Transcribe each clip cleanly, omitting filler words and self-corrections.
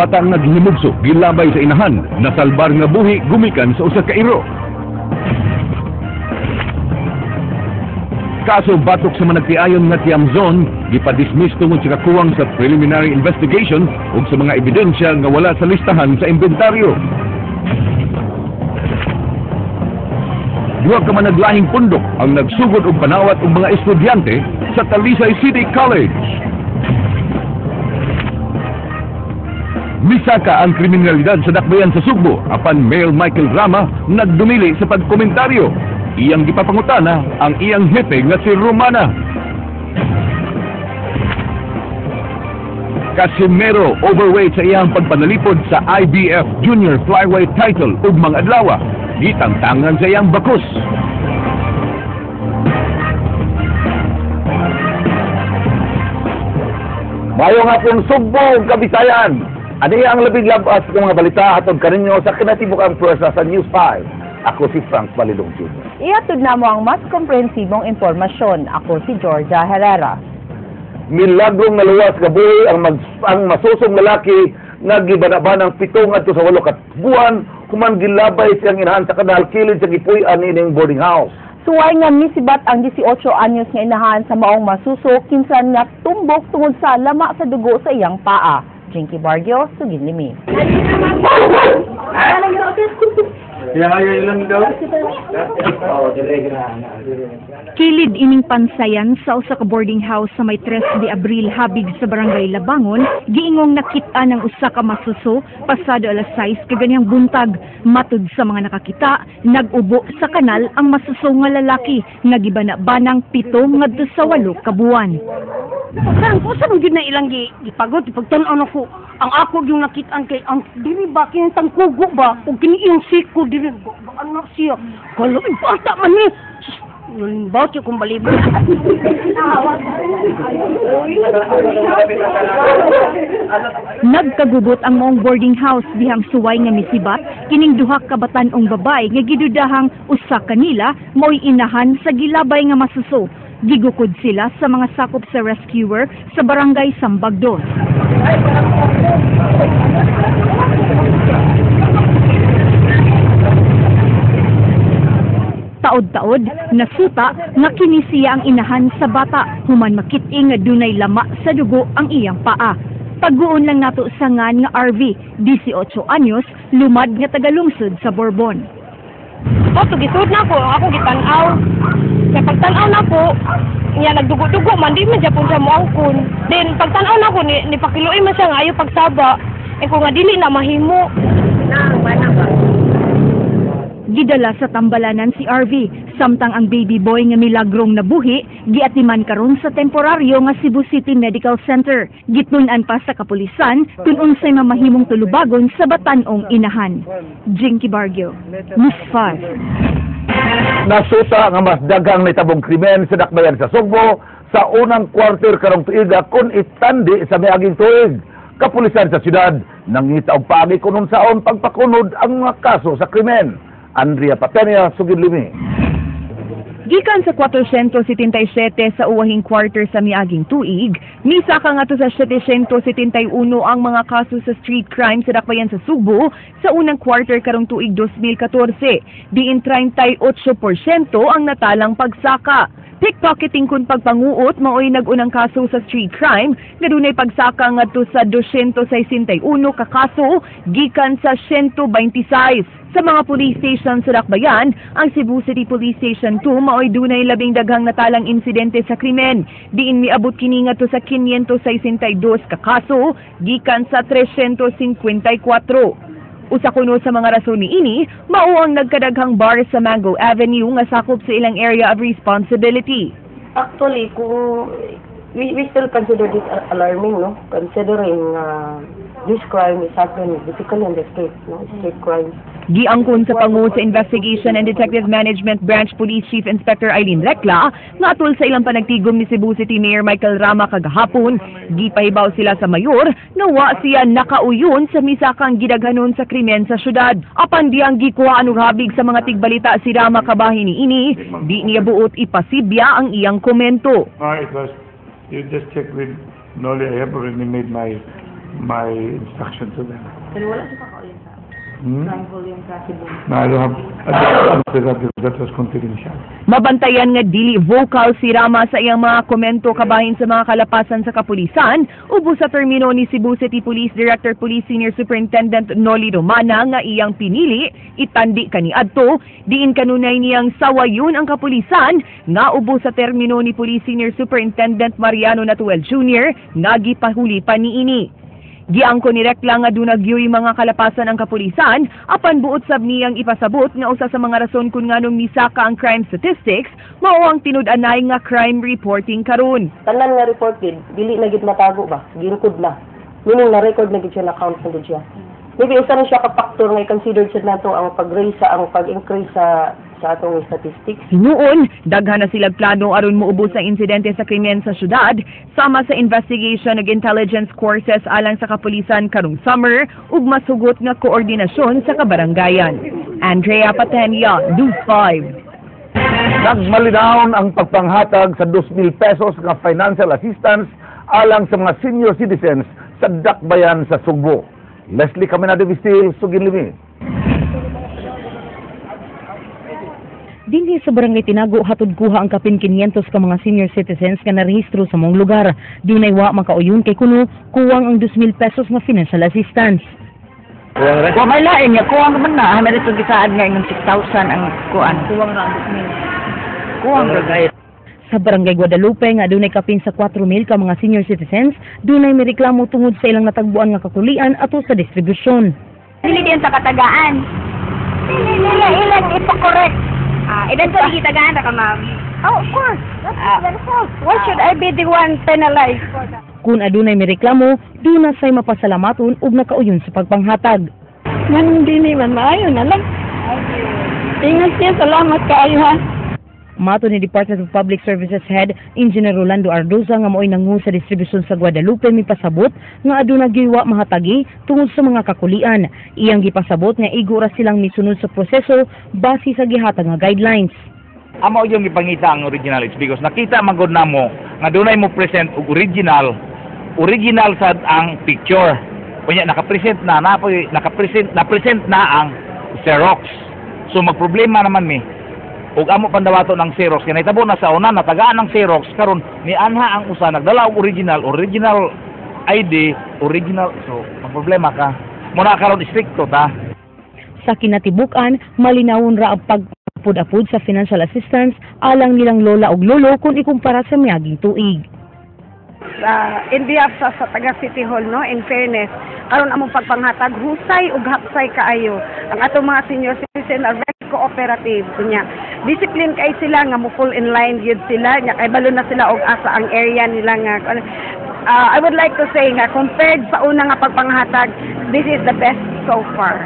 bata nga gihimugso, gilabay sa inahan, nasalbar nga buhi gumikan sa usa ka iro. Kaso batok sa managtiayon nga Tiamzon, gipadismiss tungod sa kakuwang sa preliminary investigation ug sa mga ebidensya nga wala sa listahan sa inventaryo. Duha ka managlahing pundok ang nagsugod og panawat og mga estudyante sa Talisay City College. Misaka ang kriminalidad sa dakbayan sa Sugbo apan Mayor Michael Rama nagdumili sa pagkomentaryo. Iyang gipapangutana ang iyang hepe nga si Romana. Casimero overweight sa iyang pagpanalipod sa IBF Junior Flyweight title ug mga adlaw. Gitangtangan sa iyang bakus. Maayong hapon Sugbo ug Kabisayan. Ani ang labing labas ng mga balita hatod kaninyo sa kinatibuk-ang pwersa sa News 5. Ako si Frank Balidong Jr. Ihatod namo ang mas komprehensibong impormasyon. Ako si Georgia Herrera. Milagrong naluwas nga buhi ang masusong lalaki nga gibanabanang 7 ngadto sa 8 ka buwan human gilabay siyang inahan sa kanal kilid sa gipuy-an niining boarding house. Suway nga misibat ang 18 anyos nga inahan sa maong masuso kinsa natumbok tungod sa lama sa dugo sa iyang paa. Jinky Barrio, sugid limi. Kilid ining pansayan sa usa ka boarding house sa may 3 de Abril habig sa barangay Labangon, giingong nakit-an ang usa ka masuso pasado alas 6 kaganihang buntag. Matud sa mga nakakita, nag-ubo sa kanal ang masuso nga lalaki nga gibana-banang 7 ngadto sa 8 ka buwan. Saan ko sa gyud na ilang gipagod ipagtan-aw nako ang ako yung nakit-an kay ang diri ba kini tangkugo ba ug kini iyong siko diri ba, ba anak siya kalo bata man ni Nulimbaw siya kung balibo. Nagkagubot ang maong boarding house dihang suway nga misibat kining duha ka batan-ong babae nga gidudahang usa kanila mao'y inahan sa gilabay nga masuso. Gigukod sila sa mga sakop sa rescuer sa barangay Sambagdos. Taod-taod, nasuta nga kini siya ang inahan sa bata, human makit-i nga dunay lama sa dugo ang iyang paa. Pagguon lang nato sa ngan nga RV, 18 anyos, lumad nga tagalungsod sa Borbon. O, tugisod na ko, ako gitan-aw. Kaya pagtan-aw na ko, niya nagdugo-dugo man, di man siya po siya moangkon. Then, pagtan-aw na ko, ni pakiluin man siya nga ayaw pagsaba. Eh kung nga dili na mahimo. Gidala sa tambalanan si RV, samtang ang baby boy nga milagrong nabuhi, giatiman karon sa temporaryo nga Cebu City Medical Center. Gitun-an pa sa kapulisan kung unsay mamahimong tulubagon sa batan-ong inahan. Jinky Barrio, News 5. Nasuta nga mas daghang nitabong krimen sa dakbayan sa Sugbo sa unang kwarter karong tuiga kung itandi sa miaging tuig. Kapulisan sa syudad nangita og paagi kun unsaon pagpakunod ang mga kaso sa krimen. Andrea Patenia, sugid limi. Gikan sa 477 sa uwahing quarter sa miaging tuig, misaka nga to sa 771 ang mga kaso sa street crime sa dakbayan sa Sugbo sa unang quarter karong tuig 2014. Diin 38% ang natalang pagsaka. Pickpocketing kun pagpanguot maoy nag-unang kaso sa street crime nga dunay pagsaka ngadto sa 261 ka kaso gikan sa 126. Sa mga police station sa dakbayan, ang Cebu City Police Station 2 maoy dunay labing daghang natalang insidente sa krimen. Diin miabot kini ngadto sa 562 ka kaso gikan sa 354. Usa kuno sa mga rason niini, mao ang nagkadaghang bar sa Mango Avenue nga sakop sa ilang area of responsibility. Actually, kung we still consider this alarming, no? Considering this crime is happening basically in the street, no? Street crime. Giangkon sa pangu sa Investigation and Detective Management Branch Police Chief Inspector Eileen Recla nga atol sa ilang panagtigom ni Cebu City Mayor Michael Rama kagahapon, gipahibaw sila sa mayor nga wa siya nakauyon sa misakang gidaghanon sa krimen sa syudad. Apan diyang gikuhaan og habig sa mga tigbalita si Rama kabahin niini, di niya buot ipasibya ang iyang komento. It was, you just check with Noli, I have already made my My instruction to them. Pero wala siya kakauyan sa crime volume sa Cebu. No, I don't answer that because that was confidential. Mabantayan nga dili vocal si Rama sa iyang mga komento kabahin sa mga kalapasan sa kapulisan, ubos sa termino ni Cebu City Police Director Police Senior Superintendent Noli Romana nga iyang pinili, itandi kaniadto, diin kanunay niyang sawayon ang kapulisan nga ubos sa termino ni Police Senior Superintendent Mariano Natuel Jr. nga gipahuli pa niini. Giangko ni Recla nga duna gyoy mga kalapasan ang kapulisan, apan buot sab niyang ipasabot nga usa sa mga rason kung nganong misaka ang crime statistics mao ang tinud-anay nga crime reporting karon. Tanan nga reported, dili na gid matago ba, girecord na. Meaning na record na gid siya, na count na gid siya. Maybe usa na siya ka factor nga i-consider sad nato ang pag-raise sa ang pag-increase sa atong statistics. Hinuon, daghan na sila plano aron muubos ang insidente sa krimen sa syudad, sama sa investigation ug intelligence courses alang sa kapulisan karong summer ug mas hugot nga koordinasyon sa kabarangayan. Andrea Patenia, News 5. Nagmalinawon ang pagpanghatag sa 2,000 pesos nga financial assistance alang sa mga senior citizens sa Dakbayan sa Sugbo. Leslie Caminada Vistil, Sugin Limi. Dinhi sa Barangay Tinago, hatod kuha ang kapin 500 ka mga senior citizens nga narehistro sa maong lugar. Dunay wa makauyon kay kuno kuwang ang 2,000 pesos nga financial assistance. Wa may lain nga kuwang man na, may dito gisaad nga ingon 6,000 ang kuan. Kuwang ra ang 2,000. Kuwang ra gayud. Sa Barangay Guadalupe nga dunay kapin sa 4,000 ka mga senior citizens, dunay mireklamo tungod sa ilang natagbuan nga kakulian ato sa distribusyon. Dili din sa katagaan. Dili nila ilang ipa-correct. Ah, eventually gitagaan ra ka, ma'am. Oh, of course. That's their fault. Why should I be the one penalized for that? Kung adunay mireklamo, duna say mapasalamaton ug nakauyon sa pagpanghatag. Nganong dili man maayo na lang. Ingat siya, salamat kaayo ha. Mato ni Department of Public Services Head Engineer Rolando Ardoza nga maoy nangu sa distribusyon sa Guadalupe, mipasabot nga aduna gyud wa mahatagi tungod sa mga kakulian. Iyang gipasabot nga igo ra silang misunod sa proseso base sa gihatag nga guidelines. Amo yung gipangita ang original, it's because nakita man gud namo nga dunay mo present og original, original sad ang picture. Unya naka-present na napoy naka-present na present na ang Xerox. So magproblema naman mi ug amo pandawato ng Xerox kay nahitabo na sa una, natagaan ng Xerox. Karon ni anha ang usa nagdala og original, original ID, original, so magproblema ka muna. Karon istrikto ta. Sa kinatibuk-an, malinawon ra ang pagapud-apud sa financial assistance alang nilang lola ug lolo kung ikumpara sa miaging tuig. In behalf sa taga City Hall, no, in fairness, karon among pagpanghatag husay ug hapsay kaayo. Ang atong mga senior citizen are very cooperative unya. Discipline kay sila nga mo fall in line gyud sila nya, kay balo na sila og asa ang area nila nga I would like to say nga compared sa una nga pagpanghatag, this is the best so far.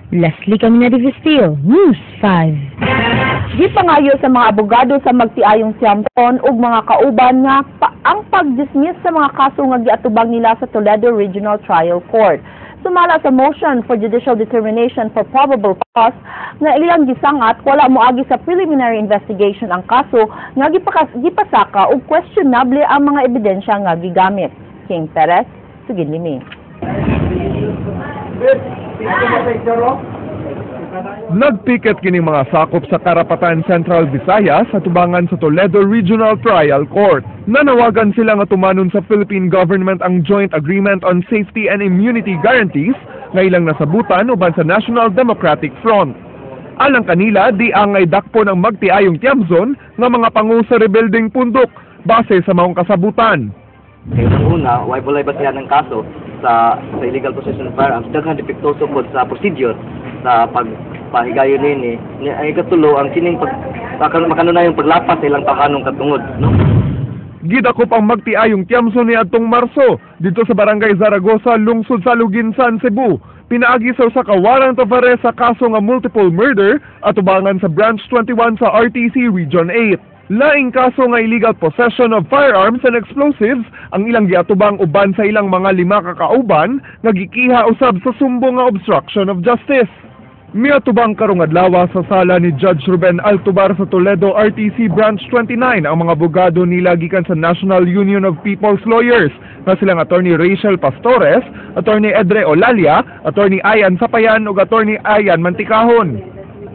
Leslie Camina de Vestil, News 5. Gipangayo sa mga abogado sa Magtiayong Tiamzon ug mga kauban nga ang pag-dismiss sa mga kaso nga giatubang nila sa Toledo Regional Trial Court. Sumala sa motion for judicial determination for probable cause nga ilang gisangat, wala moagi sa preliminary investigation ang kaso nga gipasaka ug questionable ang mga ebidensya nga gigamit. King Perez, Sugin Limi. Nagpiket kining mga sakop sa Karapatan Central Visayas sa tubangan sa Toledo Regional Trial Court. Nanawagan sila nga tumanon sa Philippine government ang Joint Agreement on Safety and Immunity Guarantees nga ilang nasabutan uban sa National Democratic Front. Alang kanila, di angay dakpo ng Magtiayong Tiamzon nga mga pangu sa rebeldeng pundok base sa maong kasabutan. Kay una, way walay basihan ng kaso sa illegal possession of firearms, daghan depektoso pod sa procedure sa pagpahigayon nini. Ni ang ikatulo, ang kining pag makanunayong paglapas sa ilang tahanong katungod, no? Gidakop ang Magtiayong Tiamzon ni adtong Marso dito sa Barangay Zaragoza, lungsod sa Luginsan, Cebu. Pinaagi sa usa ka warrant of arrest sa kaso nga multiple murder atubangan sa Branch 21 sa RTC Region 8. Laing kaso nga illegal possession of firearms and explosives ang ilang giatubang uban sa ilang mga lima ka kauban nga gikiha usab sa sumbong nga obstruction of justice. Miatubang karong adlaw sa sala ni Judge Ruben Altubar sa Toledo RTC Branch 29 ang mga abogado nila gikan sa National Union of People's Lawyers na silang Attorney Rachel Pastores, Attorney Edre Olalia, Attorney Ayan Sapayan ug Attorney Ayan Mantikahon.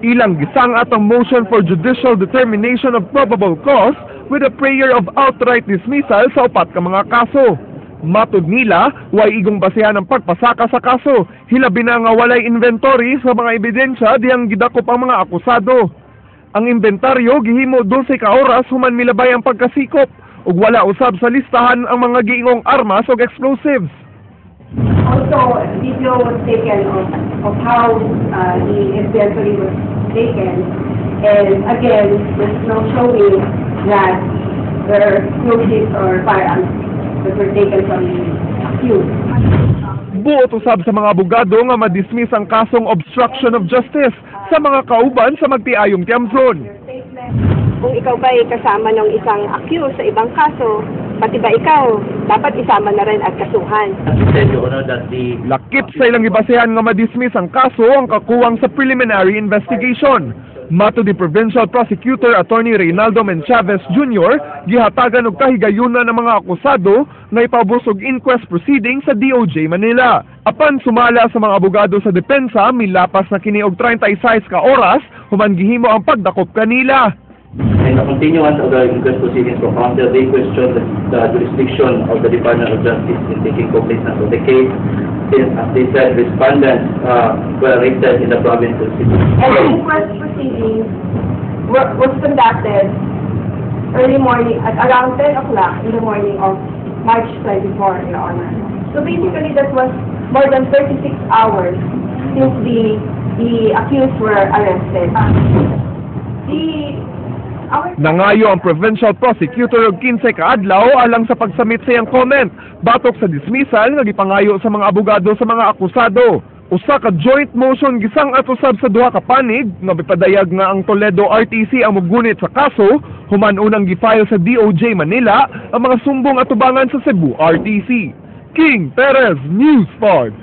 Ilang gisang-at ang motion for judicial determination of probable cause with a prayer of outright dismissal sa upat ka mga kaso. Matud nila, way igong basehan ang pagpasaka sa kaso. Hilabi na nga walay inventory sa mga ebidensya diyang gidakop ang mga akusado. Ang inventaryo gihimo 12 ka oras human milabay ang pagkasikop ug wala usab sa listahan ang mga giingong armas ug explosives. Also, video was taken of how the inventory was taken. And again, there's no showing that there are explosives or firearms that were taken from the accused. Buot usab sa mga abogado nga madismiss ang kasong obstruction of justice sa mga kauban sa magtiayong Tiamzon. Kung ikaw ba ay kasama ng isang accused sa ibang kaso, pati ba ikaw, dapat isama na rin at kasuhan. Said, Your Honor, that the Lakip sa ilang gibasehan nga madismiss ang kaso ang kakuwang sa preliminary investigation. Matud ni Provincial Prosecutor Attorney Reynaldo Menchavez Jr., gihatagan og kahigayunan ang mga akusado nga ipaubos og inquest proceeding sa DOJ Manila. Apan sumala sa mga abogado sa depensa, milapas na kini og 36 ka oras human gihimo ang pagdakop kanila. In the continuance of the inquest proceedings for counsel, they questioned the jurisdiction of the Department of Justice in taking cognizance of the case, since, as they said, respondents were arrested in the province of Cebu. And the inquest proceedings was conducted early morning, at around 10 o'clock in the morning of March 24, Your Honor. So basically, that was more than 36 hours since the accused were arrested. The our Nangayo ang provincial prosecutor og 15 ka adlaw alang sa pagsubmit sa iyang comment batok sa dismissal nga gipangayo sa mga abogado sa mga akusado. Usa ka joint motion gisang-at usab sa duha ka panig nga mipadayag nga ang Toledo RTC ang mogunit sa kaso human unang gi-file sa DOJ Manila ang mga sumbong atubangan sa Cebu RTC. King Perez, News 5.